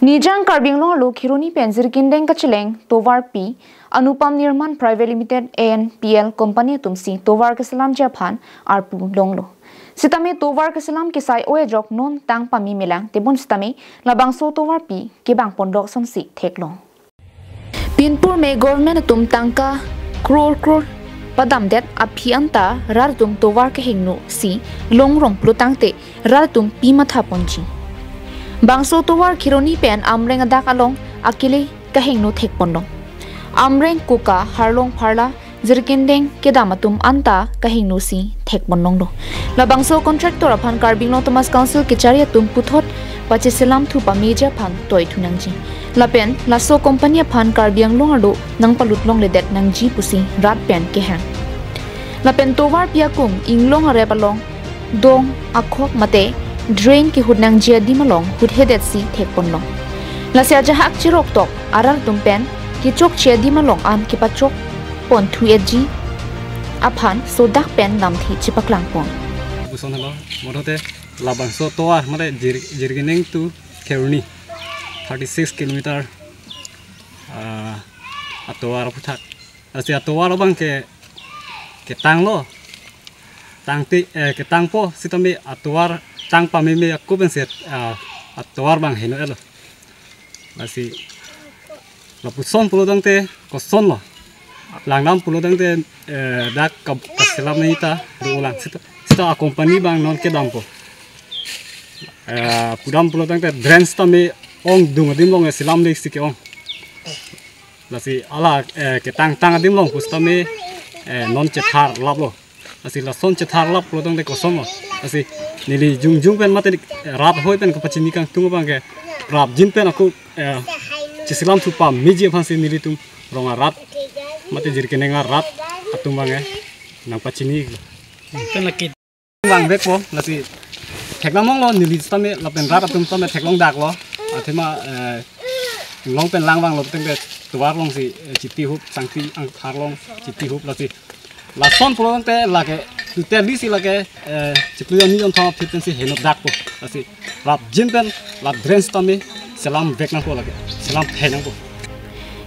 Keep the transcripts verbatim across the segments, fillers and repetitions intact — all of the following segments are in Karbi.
Nijang Karbi Anglong arlo Kheroni pen Jirikindeng kacheleng tovarpi Anupam Nirman Private Limited A N P L Company atumsi tovar keselamji aphan arpu longlo. Sitame tovar keselam kisai o ajok non tang pame melang tebon sitame labangso tovarpi kebang pondok sonsi theklong. Pinpur me government atum tangka crore crore padamdet aphi anta rat atum tovar kehingno si longrong pulotangte rat atum pi matha ponji. Bangso tovar Kheroni pen Amreng adak along akele kehingno thek pondong. Amreng, Kuka, Harlong, Pharla, Jirikindeng kedam atum anta kehingno si thek pondonglo. Labangso contractor aphan Karbi Anglong Autonomous Council kechari atum puthot pacheselam thu pameji aphan toi thu nangji. Lapen laso company aphan Karbi Anglong arlo nangpalut longledet nangji pusi rat pen kehang. Lapen tovarpi akung inglong arep along dong akhok mate drain kehut nangji adim along huthedet si thek ponlong. Lasi ajahak cherok tok arat atum pen kechokche adim along an kepachok pon thu etji aphan sodak pen lamthe chepaklang pon. Puson helo, modote labangso tovar mate Jir-, Jirikindeng to Kheroni thirty six kilometer, ah, atovar aphuthak. Lasi atovar abang ke, ketanglo. Tangte, eh, ketangpo sitame atovar tang pameme ako pensi, ah, atovar abang hingno etlo. Lasi lapuson pulotangte kosonlo. Langdam pulotangte, eh, dak ka-, kaselam nangji ta do ulang sita. Sita a company abang non kedampo. Eh, pudam pulotangte drain sitame ongdung adim along selamle si ke-ong. Lasi hala, eh, ketang tang adim along pusitame, eh, non chetharlaplo. Lasi lason chetharlap pulotangte kosonlo. Lasi neli jongjong pen mate rat ahoi pen kapachini kangtung abang ke prapjin pen ako, eh, cheselam thu pameji aphansi nelitum rong arat mate Jirikindeng arat atum abang, eh, nangpachini. Pen laki vangvekpo, lasi theklong longlo neli sitame lapen rat atum sitame theklong daklo. Athema, eh, long pen lang vanglo tengke tovar alongsi, eh, chiti hup, sangti angthar along chiti hup lasi. Lason pulotangte lake, totally si lake, eh, chiklo ni jon thom aphi pensi hingno dakpo. Lasi prapjin pen la drain sitame selamvek nangpo lake. Selamthe nangpo.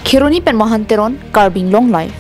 Kheroni pen Mohan Teron, Karbi Anglong Live.